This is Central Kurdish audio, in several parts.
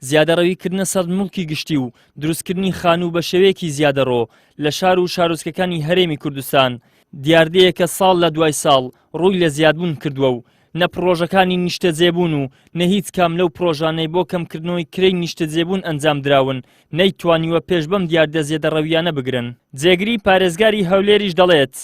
زیادەڕەویکردنە سەر موڵکی گشتی و دروستکردنی خانوو بە شێوەیەکی زیادەڕۆ لە شار و شارۆچکەکانی هەرێمی کوردستان دیاردەیەکە ساڵ لە دوای ساڵ ڕووی لە زیادبوون کردووە و نە پڕۆژەکانی نیشتەجێبوون و نە هیچ کام لەو پڕۆژانەی بۆ کەمکردنەوەی کرێی نیشتەجێبوون ئەنجامدراون نەیتوانیوە پێش بەم دیاردە زێدەڕەوییانە بگرن. جێگری پارێزگاری هەولێریش دەڵێت،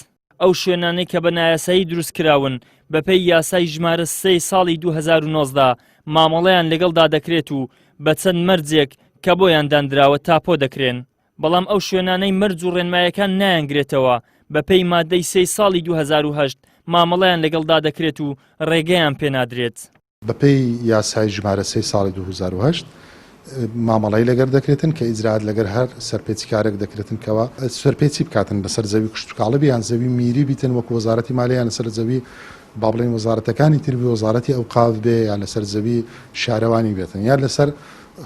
ئەو شوێنانەی کە بە نایاسایی دروستکراون بەپێی یاسای ژمارە سێی ساڵی 2019 مامەڵەیان لەگەڵدا دەکرێت و بە چەند مەرجێک کە بۆیان داندراوە تاپۆ دەکرێن، بەڵام ئەو شوێنانەی مەرج و ڕێنمایەکان نایانگرێتەوە بەپێی مادەی سێی ساڵی 2008 مامەڵەیان لەگەڵدا دەکرێت و ڕێگەیان پێنادرێت. بەپێی یاسای ژمارە سێی ساڵی 2008 مامەڵەی لەگەر دەکرێتن کە ئیجرائات لەگەر هەر سەرپێچیکارێک دەکرێتن کەوا سەرپێچی بکاتن لەسەر زەوی کشتوکاڵی بێ یان زەوی میری بیتن وەکو وەزارەتی مالیە یان لەسەر زەوی با بڵێین وەزارەتەکانی تر بێ وەزارەتی ئەوقاف بێ یان لەسەر زەوی شارەوانی بێتن یان لەسەر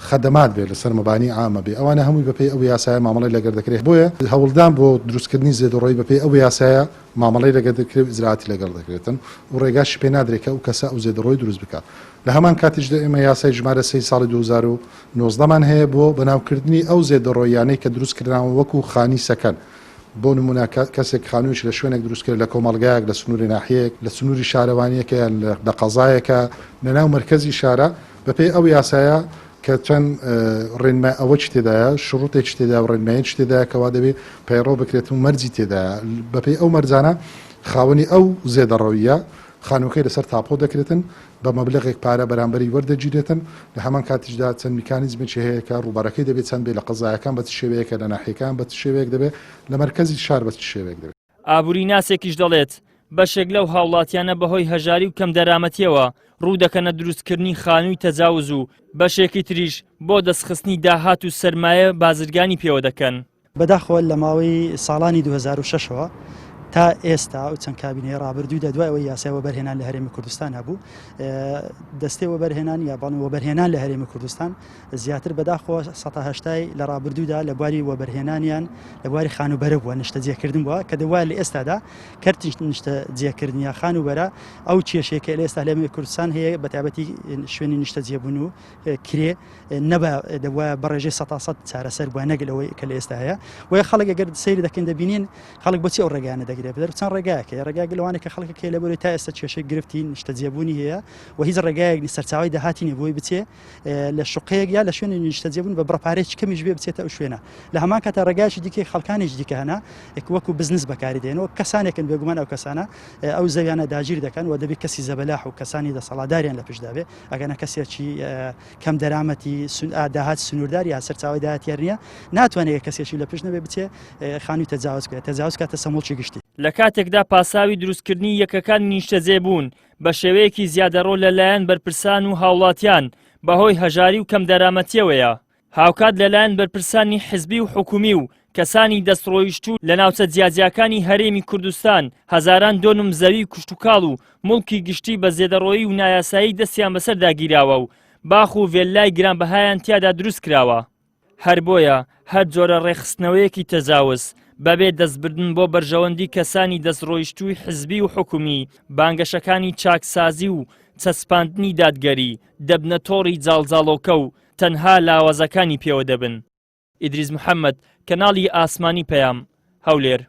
خەدەمات بێ لەسەر مەبانی عامە بێ ئەوانە هەمووی بەپێی ئەو یاسایە مامەڵەی لەگەر دەکرێت بۆیە هەوڵدان بۆ دروستکردنی زێدەڕۆیی بەپێی ئەو یاسایە مامەڵەی لەگەر دەکرێت و ئیجرائاتی لەگەڵ دەکرێتن و ڕێگاشی پێ نادرێت کە ئەو کەسە ئەو زێدەڕۆیی دروست بکات لە هەمان کاتیشدا ئێمە یاسای ژمارە سێی ساڵی 2019 مان هەیە بۆ بەناوکردنی ئەو زێدەڕۆییانەی کە دروست کراون وەکو خانی سەکەن بۆ نمونە کەسێک خانوویەکی لە شوێنێک دروست کرد لە کۆمەڵگایەک لە سنووری ناحیەیەک لە سنووری شارەوانیەکە یان لە قەزایەکە لە ناو مەرکەزی شارە بەپێی ئەو یاسایە کە چەند ڕێنما ئەوەکی تێدایە شروتێکی تێدا و ڕێنمایەکی تێدایە کەوا دەبێ پەیڕەو بکرێت و مەرجی تێدایە بەپێی ئەو مەرجانە خاوەنی ئەو زێدەڕەوییە خانووەکەی لەسەر تاپۆ دەکرێتن بە مەبلەغێک پارە بەرامبەری وەردەگیرێتن لە هەمان کاتیشدا چەند میکانیزمێکی هەیە کە ڕووبەرەکەی دەبێت چەند بێ لە قەزایەکان بە چ شێوەیەکە لە ناحیەکان بە چ شێوەیەک دەبێت لە مەرکەزی شار بە چ شێوەیەک دەبێت. ئابووریناسێکیش دەڵێت، بەشێک لەو هاوڵاتیانە بەهۆی هەژاری و کەمدەرامەتییەوە ڕوو دەکەنە دروستکردنی خانووی تەجاوز و بەشێکی تریش بۆ دەستخستنی داهات و سەرمایە بازرگانی پێوە دەکەن. بەداخەوە لە ماوەی ساڵانی 2006 ەوە تا ئێستا و چەند کابینەی ڕابردوودا دوای ئەوەی یاسای وەبەرهێنان لە هەرێمی کوردستان هەبوو دەستەی وەبەرهێنان یا بەڵێ وەبەرهێنان لە هەرێمی کوردستان زیاتر بەداخەوە سەتا هەشتای لە ڕابردوودا لە بواری وەبەرهێنانیان لە بواری خانووبەرە بووە نیشتەجێکردن بووە کە دەبوایە لە ئێستادا کەرتی نیشتەجێکردن یا خانووبەرە ئەو کێشەیە کە لە ئێستا لە هەرێمی کوردستان هەیە بە تایبەتی شوێنی نیشتەجێبوون و کرێ نەبا دەبوایە بە ڕێژەی سەتا سەد چارەسەر بووە نەک لەوەی کە لە ئێستا هەیە بۆیە خەڵک ئەگەر سەیری دەکەین دەبینین خەڵک بۆچی ئەو ڕێگایانە دەگرێت بەدەر چەند ڕێگایەک هەیە ڕێگایەک لەوانەیە کە خەڵکەکەی لەبەرەوەی تا ئێستا کێشەی گرفتی نیشتەجێبوونی هەیە و هیچ ڕێگایەک سەرچاوەی داهاتی نیە بۆی بچێ لە شوقەیەک یا لە شوێنی نیشتەجێبوون بە بڕە پارەیەکی کەمیش بێ بچێتە ئەو شوێنە لە هەمان کاتا ڕێگایەکی دیکەی خەڵکانێکی دیکە هەنا وەکو بزنس بەکاری دێن و کەسانێکن بێگومان ئەو کەسانە ئەو زەویانە داگیر دەکەن و دەبێت کەسی زەبەلاح و کەسانی دەسەڵاتداریان لە پشتدا بێ ئەگەنە کەسێکی کەم دەرامەتی داهات سنووردار یا سەرچاوەی داهاتیار نییە ناتوانێت کەسێکی لە پشت نەبێ بچێ خانووی تەجاوز بکات تەجاوز کاتە سەموڵکی گشتی. لە کاتێکدا پاساوی دروستکردنی یەکەکانی نیشتەجێبوون بە شێوەیەکی زیادەڕۆ لەلایەن بەرپرسان و هاوڵاتیان بەهۆی هەژاری و کەمدەرامەتیەوەیە، هاوکات لەلایەن بەرپرسانی حزبی و حکومی و کەسانی دەستڕۆیشتوو لە ناوچە جیاجیاکانی هەرێمی کوردستان هەزاران دۆنم زەوی کشتوکاڵ و موڵکی گشتی بە زێدەڕۆیی و نایاسایی دەستیان بەسەردا گیراوە و باخ و ڤێللای گرانبەهایان تیادا دروستکراوە. هەر بۆیە هەر جۆرە ڕێکخستنەوەیەکی تەجاوز بەبێ دەستبردن بۆ بەرژەوەندی کەسانی دەستڕۆیشتووی حزبی و حکومی، بانگەشەکانی چاکسازی و چەسپاندنی دادگەری دەبنە تۆڕی جاڵجاڵۆکە و تەنها لاوازەکانی پێوە دەبن. ئیدریس محەمەد، کەناڵی ئاسمانی پەیام، هەولێر.